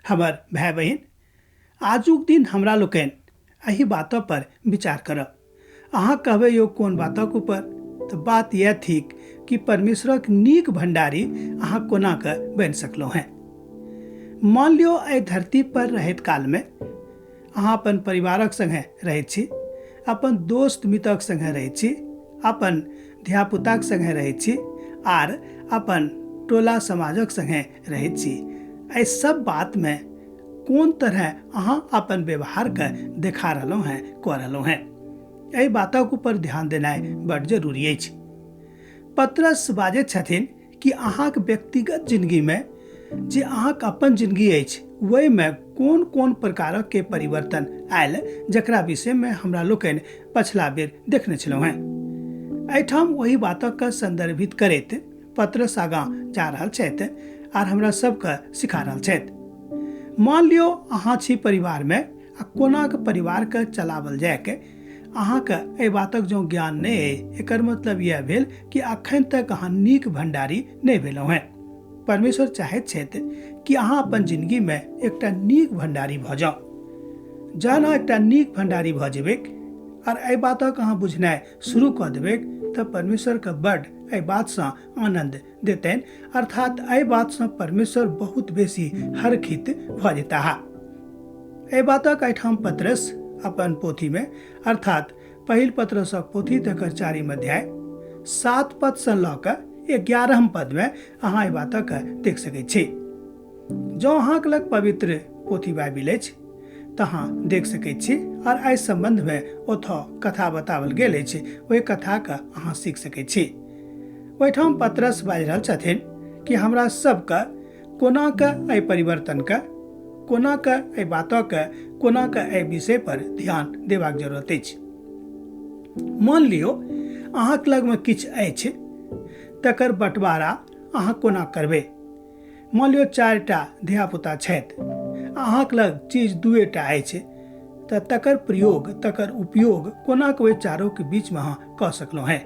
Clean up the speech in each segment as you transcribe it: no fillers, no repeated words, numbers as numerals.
हमर भाय बहिन, आजुक दिन हमरा लोकनि एहि बात पर विचार करब। अहाँ कहबै यौ कोन बातक ऊपर? तऽ बात यह थिक कि परमेश्वरक नीक भण्डारी अहाँ कोना कऽ बनि सकलहुँ हेँ। मान लियौ एहि धरती पर रहैत कालमे अहाँ अपन परिवारक सङ्गे रहैत छी, अपन दोस्त मित्रक सङ्गे रहैत छी, अपन धियापुताक सङ्गे रहैत छी आर अपन टोला समाजक सङ्गे रहैत छी। एहि सब बातमे कोन तरह अहाँ अपन व्यवहारके देखा रहलहुँ हेँ, कऽ रहलहुँ हेँ, एहि बातक ऊपर ध्यान देनाइ बड्ड जरूरी अछि। पतरस बाजैत छथिन कि अहाँके व्यक्तिगत जिंदगीमे जे अहाँके अपन जिंदगी अछि ओहिमे कोन कोन प्रकारक के परिवर्तन आयल, जकरा विषयमे हमरा लोकनि पछिला बेर देखने छलहुँ हेँ। एहिठाम ओहि बातक संदर्भित करैत पतरस आगाँ जा रहल छथि आर हमरा सबके सिखा रहल छथि। मान लियौ अहाँ छी परिवारमे आ कोना के परिवारके चलावल जायके अहाँके एहि बातक जँ ज्ञान नहि अइ, एकर मतलब यह भेल कि अखन तक अहाँ नीक भण्डारी नहि भेलहुँ हेँ। परमेश्वर चाहैत छथि कि अहाँ अपन जिंदगीमे एकटा नीक भण्डारी भऽ जाउ। जहन अहाँ एकटा नीक भण्डारी भऽ जेबै आर एहि बातक अहाँ बुझनाइ शुरू कऽ देबै तऽ परमेश्वरके बड्ड एहि बातसँ आनन्द देतनि, अर्थात एहि बातसँ परमेश्वर बहुत बेसी हरखित भऽ जेताह। एहि बातक एहिठाम पतरस अपन पोथीमे, अर्थात पहिल पतरसक पोथी तकर 4 अध्याय 7 पदसँ लऽ कऽ 11 पदमे अहाँ एहि बातक देख सकैत छी। जँ अहाँके लग पवित्र पोथी बाइबिल अछि तऽ अहाँ देख सकैत छी और एहि सम्बन्धमे ओतऽ कथा बताओल गेल अछि, ओहि कथाके अहाँ सीख सकैत छी। ओहिठाम पतरस बाजि रहल छथिन कि हमरा सबके कोना के एहि परिवर्तनके, कोना के एहि बातके, कोना के एहि विषय पर ध्यान देबाक जरूरत अछि। मान लियौ अहाँके लगमे किछु अछि, तकर बँटवारा अहाँ कोना करबै? मान लियौ 4 धियापुता छथि, अहाँके लग चीज 2 अछि, तऽ तकर प्रयोग, तकर उपयोग कोना के ओहि चारोके बीचमे अहाँ कऽ सकलहुँ हेँ?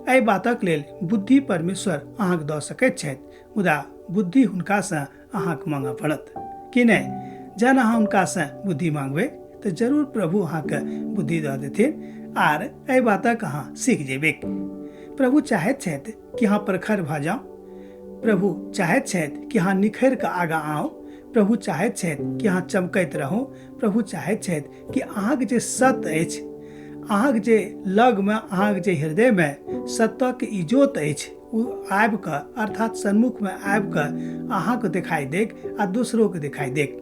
एहि बातक लेल बुद्धि परमेश्वर अहाँके दऽ सकैत छथि, मुदा बुद्धि हुनकासँ अहाँके मांगऽ पड़त कि नहि? जहन अहाँ हुनकासँ बुद्धि मांगबै तऽ जरूर प्रभु अहाँके बुद्धि दऽ देथिन आर एहि बातक अहाँ सीख जेबै। प्रभु चाहैत छथि कि अहाँ प्रखर भऽ जाउ, प्रभु चाहैत छथि कि अहाँ निखरि कऽ आगाँ आउ, प्रभु चाहैत छथि कि अहाँ चमकैत रहू, प्रभु चाहैत छथि कि अहाँके जे सत्य अछि, अहाँके जे लगमे, अहाँके जे हृदयमे सत्यके इजोत अछि, ओ आबि कऽ, अर्थात सन्मुखमे आबि कऽ अहाँके देखाइ देक आ दोसरोके देखाइ देक।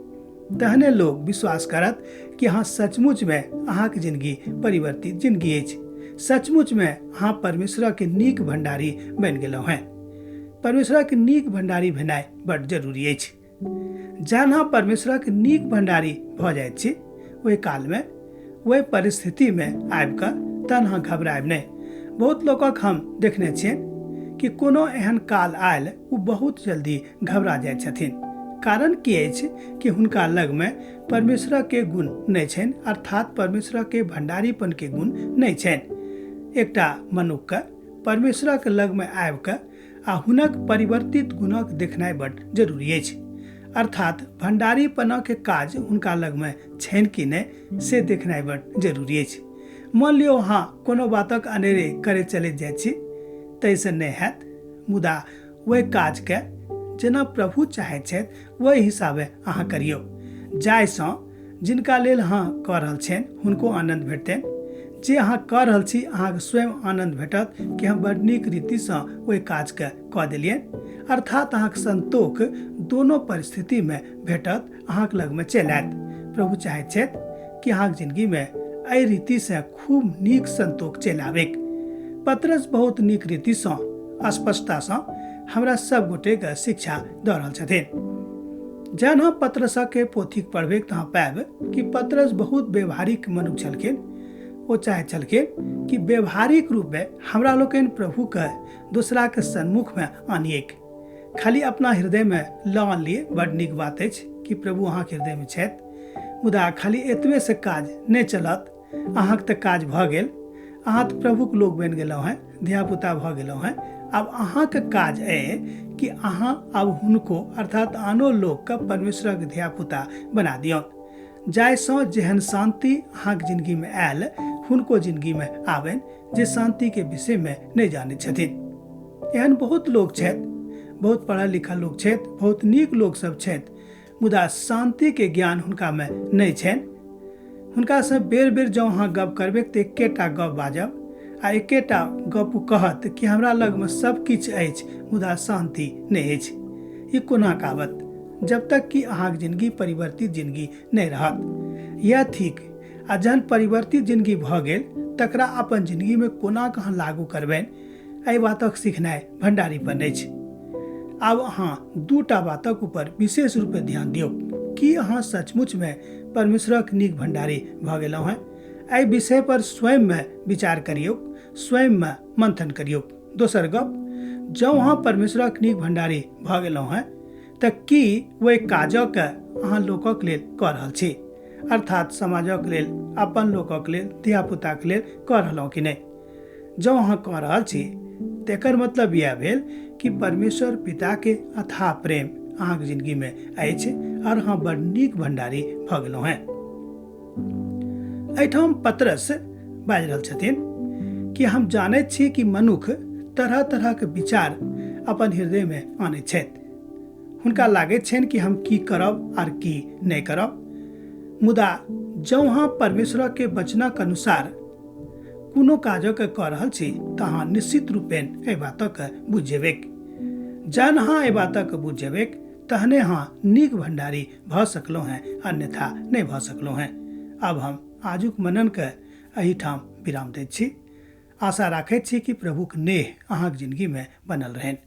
तहने लोग विश्वास करत कि अहाँ सचमुचमे अहाँके जिंदगी परिवर्तित जिंदगी अछि, सचमुचमे अहाँ परमेश्वरके नीक भण्डारी बनि गेलहुँ हेँ। परमेश्वरके नीक भण्डारी भेनाइ बड्ड जरूरी अछि। जहन अहाँ परमेश्वरके नीक भण्डारी भऽ जाइत छी ओहि कालमे, ओहि परिस्थितिमे आबि कऽ तहन अहाँ घबरायब नहि। बहुत लोकक हम देखने छियनि कि कोनो एहन काल आयल ओ बहुत जल्दी घबरा जाइत छथिन। कारण की अछि कि हुनका लगमे परमेश्वरके गुण नहि छनि, अर्थात परमेश्वरके भण्डारीपनके गुण नहि छनि। एकटा मनुक्खके परमेश्वरक लगमे आबि कऽ आ हुनक परिवर्तित गुणक देखनाइ बड्ड जरूरी अछि, अर्थात भण्डारीपनके काज हुनका लगमे छनि कि नहि से देखनाइ बड्ड जरूरी अछि। मान लियौ अहाँ कोनो बातक अनेरे करैत चलैत जाइत छी ताहिसँ नहि हैत, मुदा ओहि काजके जेना प्रभु चाहैत छथि ओहि हिसाबे अहाँ करियौ, जाहिसँ जिनका लेल अहाँ कऽ रहल छियनि हुनको आनन्द भेटतनि। जे अहाँ कऽ रहल छी अहाँके स्वयं आनन्द भेटत कि हम बड्ड नीक रीतिसँ ओहि काजके कऽ देलियनि, अर्थात अहाँके संतोख दोनो परिस्थितिमे भेटत, अहाँके लगमे चलि आयत। प्रभु चाहैत छथि कि अहाँके जिंदगीमे एहि रीतिसँ खूब नीक संतोख चलि आबैक। पतरस बहुत नीक रीतिसँ, स्पष्टतासँ हमरा सब गोटेके शिक्षा दऽ रहल छथिन। जहन हम पतरसके पोथी पढ़बै तऽ अहाँ पायब कि पतरस बहुत व्यवहारिक मनुख छलखिन। ओ चाहैत छलखिन कि व्यवहारिक रूपमे हमरा लोकनि प्रभुके दोसराके सन्मुखमे आनिएक, खाली अपना हृदयमे लऽ आनलियै बड्ड नीक बात अछि कि प्रभु अहाँके हृदयमे छथि, मुदा खाली एतबेसँ काज नहि चलत। अहाँके तऽ काज भऽ गेल, अहाँ तऽ प्रभुके लोक बनि गेलहुँ हेँ, धियापुता भऽ गेलहुँ हेँ, आब अहाँके काज अइ कि अहाँ आब हुनको अर्थात आनो लोकके परमेश्वरक धियापुता बना दियौन, जाहिसँ जेहन शान्ति अहाँके जिनगीमे आयल हुनको जिनगीमे आबनि जे शान्तिके विषयमे नहि जानैत छथिन। एहन बहुत लोक छथि, बहुत पढ़ल लिखल लोक छथि, बहुत नीक लोक सब छथि, मुदा शान्तिके ज्ञान हुनकामे नहि छनि। हुनकासँ बेर बेर जँ अहाँ गप करबै तऽ एकेटा गप बाजब आ एकेटा गप कहत कि हमरा लगमे सब किछु अछि मुदा शान्ति नहि अछि। ई कोना काबत जब तक कि अहाँके जिनगी परिवर्तित जिनगी नहि रहत। यह थिक। आ जहन परिवर्तित जिनगी भऽ गेल तकरा अपन जिनगीमे कोना कऽ अहाँ लागू करबनि, एहि बातक सिखनाइ भण्डारीपन अछि। आब अहाँ दूटा बातक ऊपर विशेष रूपे ध्यान दियौ। की अहाँ सचमुचमे परमेश्वरक नीक भण्डारी भऽ गेलहुँ हेँ? एहि विषय पर स्वयंमे विचार करियौ, स्वयंमे मंथन करियौ। दोसर गप, जँ अहाँ परमेश्वरक नीक भण्डारी भऽ गेलहुँ हेँ तऽ की ओहि काजक अहाँ लोकक लेल कऽ रहल छी? अर्थात समाजक लेल, अपन लोकक लेल, धियापुताक लेल कऽ रहलहुँ कि नहि? जँ अहाँ कऽ रहल छी तेकर मतलब इएह भेल कि परमेश्वर पिताके अथाह प्रेम अहाँके जिनगीमे अछि और अहाँ बड़ नीक भण्डारी भऽ गेलहुँ हेँ। एहिठाम पतरस बाजि रहल छथिन कि हम जानैत छी कि मनुख तरह तरहके विचार अपन हृदयमे आनैत छथि। हुनका लागैत छनि कि हम की करब आर की नहि करब, मुदा जँ अहाँ परमेश्वरके वचनक अनुसार कोनो काजक कऽ रहल छी तऽ अहाँ निश्चित रूपेण एहि बातक बुझि जेबैक। जहन अहाँ एहि बातक बुझि जेबैक तहने अहाँ नीक भण्डारी भऽ सकलहुँ हेँ, अन्यथा नहि भऽ सकलहुँ हेँ। आब हम आजुक मननके एहिठाम विराम दैत छी। आशा राखैत छी कि प्रभुक नेह अहाँक जिनगीमे बनल रहनि।